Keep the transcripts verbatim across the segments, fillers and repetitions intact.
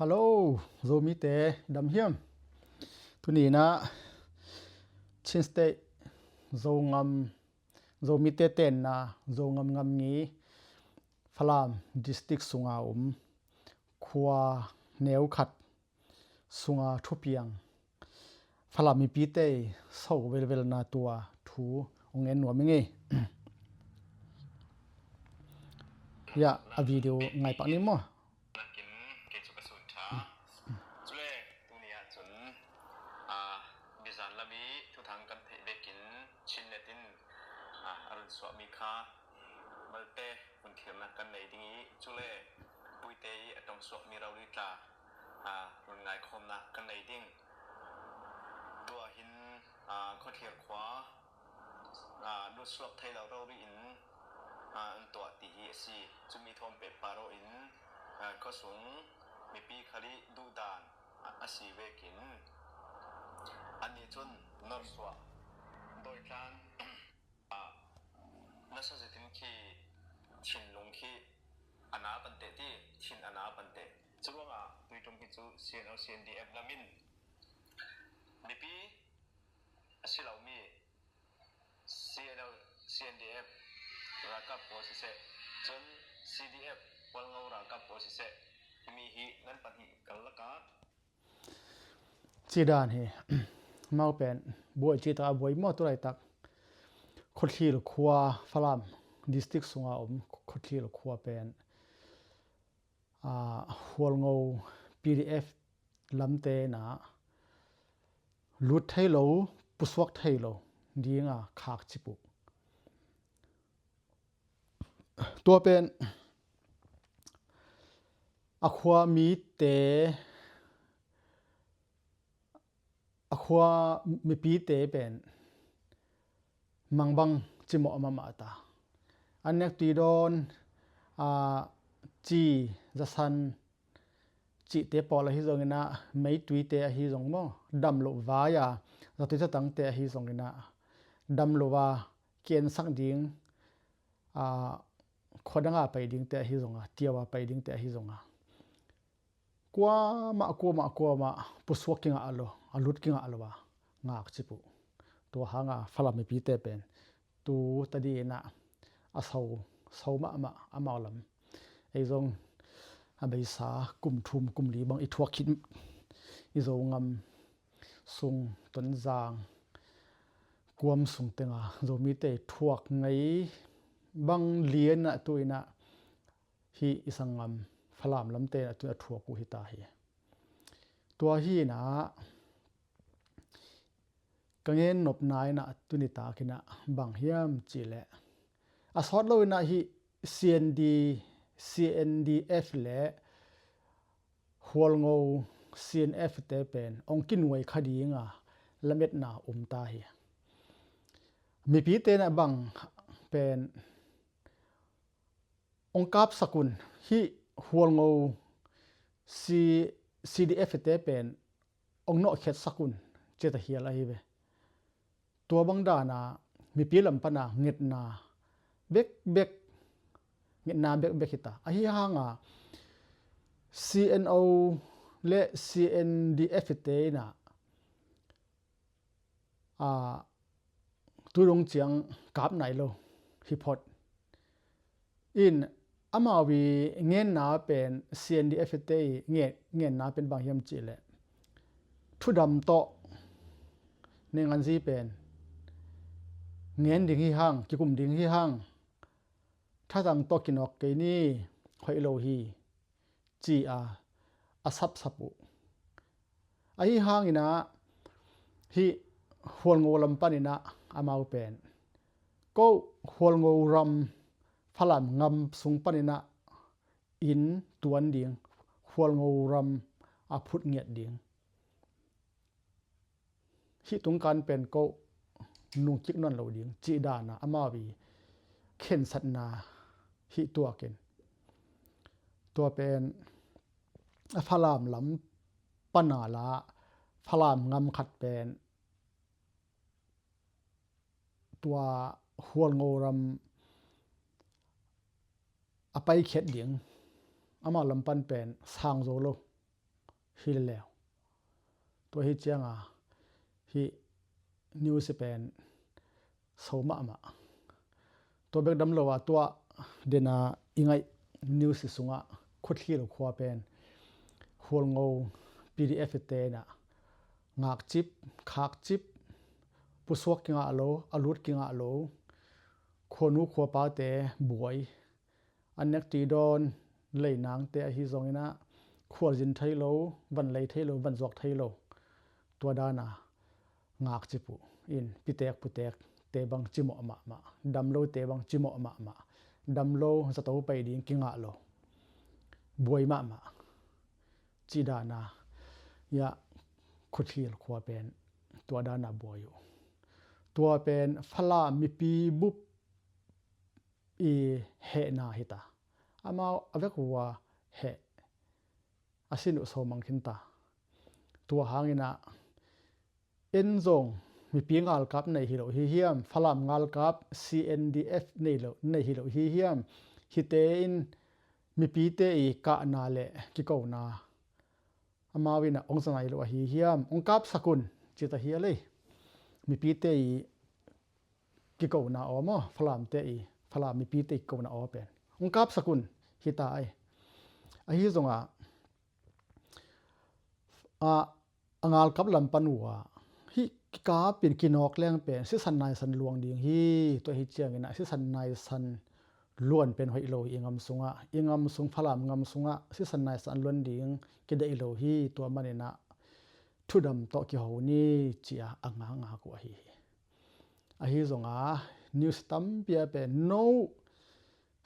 Hello, Zomite dam hiam? Tuni in ah Chin State Zongam, Zomite tenna Zongam ngamngi Falam District sunga om khua neu khat sunga thupiang Falam mipite i so velvelna tua thu hong en nuam ing ei. Ya, a video ngai pak ni maw? Nakin kei cu ka sun ṭha. Cule tuni ah cun, aa, bizan lam i thuthang kan theih vekin Chin Net in, aa, a run suahmi kha malte hun khirnak kan nei ding i, cule puite i a ṭong suahmi rori tla, aa, run ngaikhawmnak kan nei ding. Tua hin, aa, khuathlir khua, aa, lut suak thei lo rori in, aa, an tuah ti hi a si. Cumi thawm pehpar aw in, aa, khuasung mipi khal i duhdan a, a si vekin annih cun norsuah dawitlan, aa, nasa zetin khi thinlung khi a na pante ti, thin a na pante. Curuangah tuiṭum hi cu C N O, C N D F lam in mipi a si lomi C N L, C N D F ralkap pawl siseh, cun C D F Hualngo ralkap pawl siseh, himi hi nan pan hi kal lakah. Ci dan hi. Mau pen buai ci tak a buai maw, tu laitak Khuathlir khua, Falam District sunga om Khuathlir khua pen, aa, Hualngo P D F lamte in ah lut thei lo, pusuak thei lo dinga khak cip uh. Tua pen a khua mite, a khua mipite pen mangbang cimawh a mahmah ta. An nek tui dawn, aa, ci, zasan cihte pawl ahi zongin ah, meituite ahi zong maw, dam loh vai a, zatui zatangte ahi zongin ah, dam lo a, kiensak ding, aa, khuadanga pai dingte ahi zonga, tiawa pai dingte ahi zonga, kuamah, kuamah, kuamah pusuak kingah lo, a lut kingah lo a ngak cip uh. Tua hanga Falam mipite pen tu tadi in ah a so, so mahmah amau lam. Ei zong a beisa kum thum, kum li bang i thuak khit i Zongam sung, Tonzang, Kuam sung tenga Zomite thuak ngei bang lian ah tu in ah hih i sanggam Falam lamte in ah tu in a thuak uh hi ta hi. Tua hi in ah ka ngen nopna in ah tuni tak in ah bang hiam cih leh, a sawt lo in ah hih C N D, C N D F le Hualngo C N F te pen hong kinuai kha dinga lametna um ta hi. Mipite in ah bang pen hong kapsak un, hih Hualngo C-, C D F te pen hong nawhkhiatsak un, ci-a ta hial ahi ve. Tua bang dana mipi lam pana ngetna bekbek, ngetna bekbek hi ta. Ahi hanga C N O le C N D F te in ah, aa, tu dong ciang kap nai lo hi phot. In amau i ngenna pen, C N D F te i nge-, ngenna pen bang hiam cih leh, thudam tawh Neng An Zi pen ngen ding hi hang, kikum ding hi hang, thatang tawh kinawk kei ni, hoih lo hi, ci-a a sapsap uh. Ahi hangin ah hih Hualngo lam panin ah amau pen, ko Hualngo ram Falam ngam sung panin ah inn tuan ding, Hualngo ram a phut ngiat ding, hih tungkan pen ko nungkik nawn lo ding, cih dana amau i khensatna hih tuakin, tua pen a Falam lam pana la Falam ngam khat pen tua Hualngo ram a paikhiat ding, amau lam pan pen sang zo lo, hi leleu. Tua hi cianga hih news pen so mahmah. Tua bek dam lo a, tua dena i ngaih news sungah Khuathil khua pen Hualngo P D F te inah ngakcip, khakcip, pusuak kingah lo, a lut kingah lo, khuanu khuapate buai, an nek ti dawn lei nangte ahi zonginah khualzin thei lo, van lei thei lo, van zuak thei lo. Tua dana ngakcip uh in pitek putek te bang cimawh mahmah, damlo te bang cimawh mahmah, damlo zato pai ding kingah lo, buai mahmah. Ci dana ia Khuathil khua pen tua dana buai uh. Tua pen Falam mipi bup i hehna hita. Amau a vek uh a heh a sin uh so mang khinta. Tua hanginah en zong mipi ngalkap nei hi lo hi hiam, Falam ngalkap C N D F nei lo, nei hi lo hi hiam, hite in mipite i kahna le kikona amau inah ong zanai lo ahi hiam, ong kapsak un cita hi a lei. Mipite i kikona aw maw, Falamte i, Falam mipite i kikona aw pen ong kapsak un hita ai. Ahi zonga a, a ngalkap lam pan uh a hih kikapin kinawk leng pen sisan naisan luang ding hi. Tua hi ciangin a sisan naisan luan pen hoih lo hi i ngam sungah, i ngam sung Falam ngam sungah sisan naisan luan ding kideih lo hi. Tua maninah thudam tawh kiho ni cia a ngakngak uh ahi hi. Ahi zonga news tampi a pen no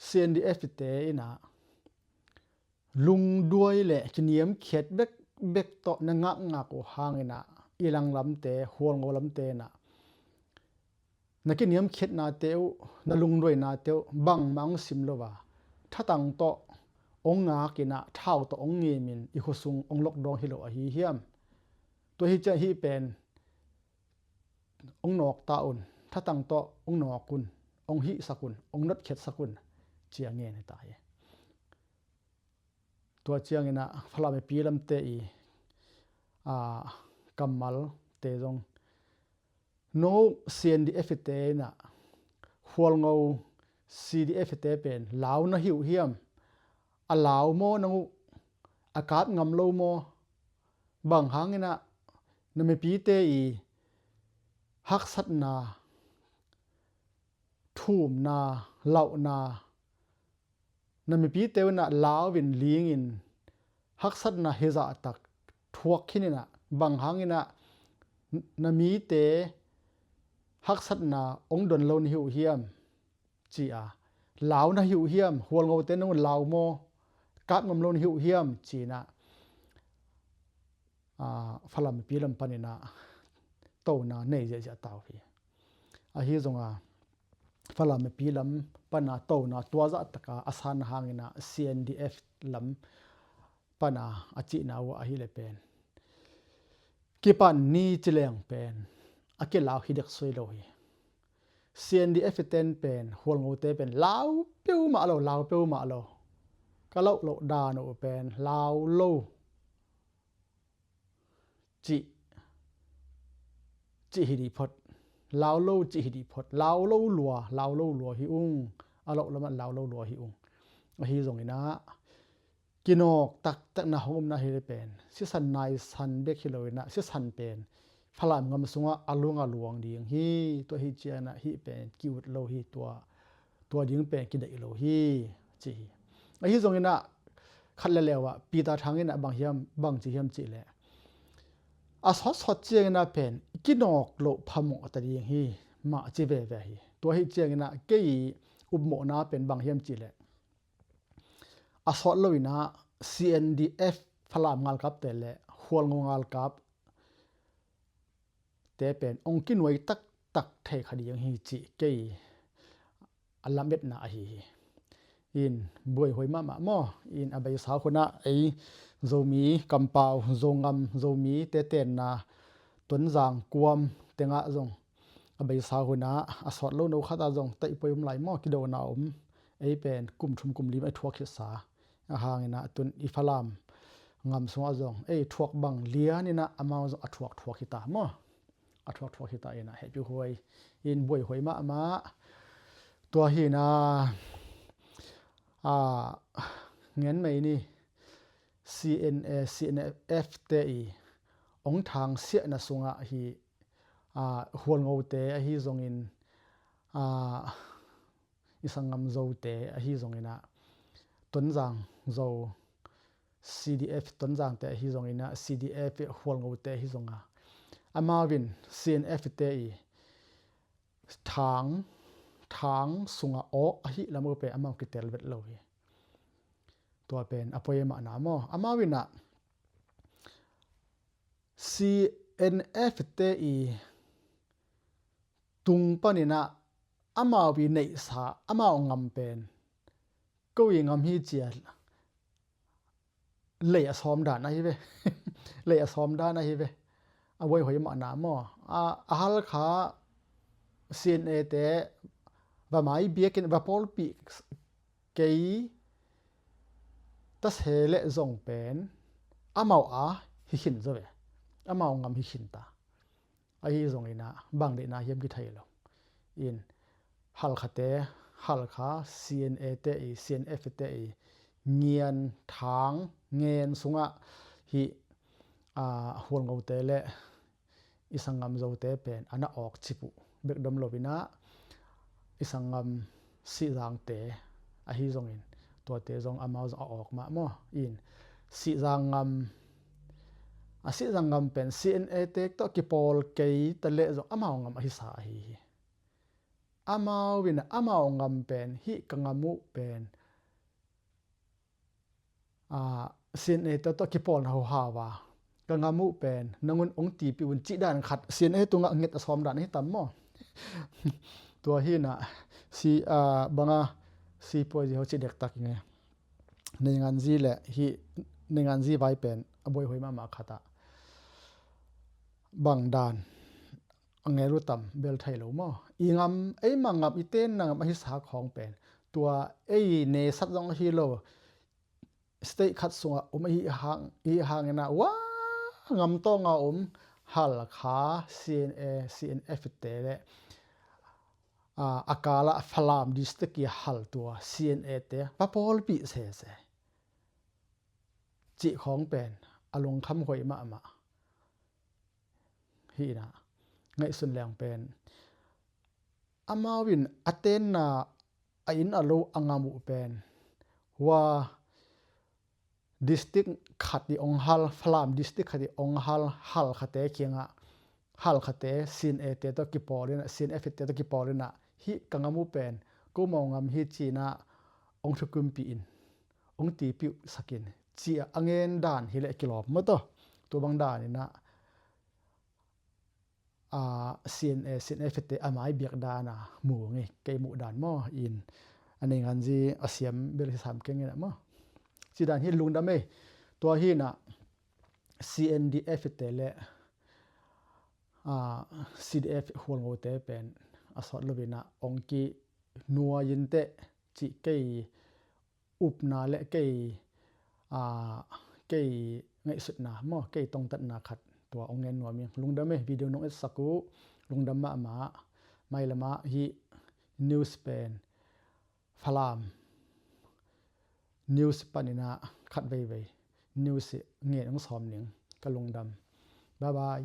C N D F te inah lungduai le kiniamkhiat bekbek tawh na ngakngak uh hanginah i langlamte, Hualngo lamte inah na kiniamkhiatnate uh, na lungduainate uh bangmah hong sim lo a, thatang tawh hong ngakinah thau tawh hong ngimin i khuasung hong lokdawng hi lo ahi hiam? Tua hi ciah hih pen hong nawk ta un, thatang tawh hong nawk un, hong hihsak un, hong notkhiatsak un cia ngen hi ta hi. Tua cianginah Falam mipi lamte i, a, kammalte zong no C N D F te inah Hualngo C D F te pen lau na hi uh hiam? A lau maw nang uh? A kap ngam lo maw? Bang hanginah na mipite i haksatna, thumna, lauhna, na mipite unah lau in lingin haksatna hizahtak thuak khininah bang hanginah na mite haksatna hong don lo na hi uh hiam? Ci a, lau na hi uh hiam? Hualngote nang un lau maw? Kap ngam lo na hi uh hiam? Cinah, a, Falam mipi lam paninah tona nei ziahziah ta uh hi. Ahi zonga Falam mipi lam pana tona tua zahtaka a san hanginah C N D F lam pana a cihna uh ahileh pen kipan ni cileng pen a kilau hi dek soi lo hi. C N D F ten pen Hualngote pen lau peuhmah lo, lau peuhmah lo. Ka loh loh dan uh pen lau lo cih, cih hi dih phot. Lau lo cih hi dih phot. Lau lo lua, lau lo lua hi ung. A loh lamah lau lo lua hi ung. Ahi zonginah kinawk taktakna hong omna hi le pen sisan naisan bek hi loinah sisan pen Falam ngam sungah a lung a luang ding hi. Tua hi cianah hih pen ki-ut lo hi. Tua, tua ding pen kideih lo hi ci hi. Ahi zonginah khat le leu ah Peter Thang inah bang hiam, bang ci hiam cihleh a sawtsawt cianginah pen kinawk loh phamawh ta ding hi mah ci veve hi. Tua hi cianginah kei upmawhna pen bang hiam cihleh a sawt loinah C N D F Falam ngalkapte le Hualngo ngalkapte pen ong kinuai taktak thei kha ding hi cih kei a lametna ahi hi. In buaihuai mahmah maw? In a beisa hunah ei Zomi kampau, Zongam, Zomite tenna Tonzang kuam tengah zong a beisa hunah a sawt lo no khatah zong taihpoi um lai maw? Kidona um. Ei pen kum thum kum li mah i thuak khitsa a hanginah tun i Falam ngam sungah zong ei thuak bang lianinah amau zong a thuak thuak hita maw? A thuak thuak hita inah hehpih huai in buai huai mahmah. Tua hinah a ngen mei ni. C N A, C N F te i ong thangsiahna sungah hi a hualngote ahi zongin a i sanggam Zote ahi zonginah Tonzang Zo C D F Tonzangte ahi zonginah C D F hualngote ahi zonga amau in C N F te i thang thang sunga awk ahi lam uh pen amau kitel vet lo hi. Tua pen a poi mahna maw? Amau inah C N F te i tung paninah amau i neihsa amau ngam pen ko i ngam hi cia lei a sawm dan ahi ve. Lei a sawm dan ahi ve. A buai huai mahna maw? A, a Halkha C N A te va mai biakin va pawlpih kei ta se leh zong pen amau a hi khin zaw ve. Amau ngam hi khin ta. Ahi zonginah bang deihna hiam kithei lo. In Halkhate, Halkha, C N A te i, C N F te i ngian thang ngen sungah hi a hualngote le i sanggam Zote pen a na awk cip uh bek dom loinah i sanggam Sihzangte ahi zongin tuate zong amau zong a awk mah maw? In Sihzang ngam a Sihzang ngam pen C N A te tawh kipawl kei ta leh zong amau ngam ahi sa ahi hi. Amau in amau ngam pen hih ka ngam uh pen a C N A te tawh kipawlna huhau a ka ngam uh pen nangun ong tipi un cih dan khat C N A tungah nget a sawm dan ahi tam maw? Tua hinah si a banga sipuai zi ho cih dektak inge. Neinganzi le hih neinganzi vai pen a buai huai mahmah khatah bang dan a ngel uh tam bel thei lo maw? I ngam eima ngam i tenna ngam ahi sa khawng pen tua ei nesat zong ahi lo. State khat sungah um ahi hang, i hanginah wa ngam tawnga um Halkha, C N A, C N F te le a, a kalah Falam district i hal tua C N A te va pawlpih sese cih khawng pen a lungkham huai mahmah. Hinah ngaihsun leng pen amau in a tenna a inn a lo a ngam uh pen hua district khat i ong hal, Falam district khat i ong hal, Halkhate kiangah Halkhate C N A te tawh kipawlinah, C N F te tawh kipawlinah hih ka ngam uh pen ko mau ngam hi cinah ong thukimpih in ong tipiuhsak in ciah a ngen dan hileh kilawm maw taw? Tua bang daninah a C N A, C N F te a mai biak dana mu ngi kei muh dan maw? In a neinganzi a siam bel hi sam keng inah maw? Ci dan hi lungdam ei. Tua hinah C N D F te le a C D F hualngote pen a sawt loinah ong ki nuai inteh cih kei upna le kei a kei ngaihsutna maw, kei tongtatna khat tua ong ngen nuam ing. Lungdam ei, video nong etsak uh lungdam mahmah. Mailamah hih news pen Falam news paninah khat veivei news ngen ong sawm ning. Ka lungdam. Bye bye.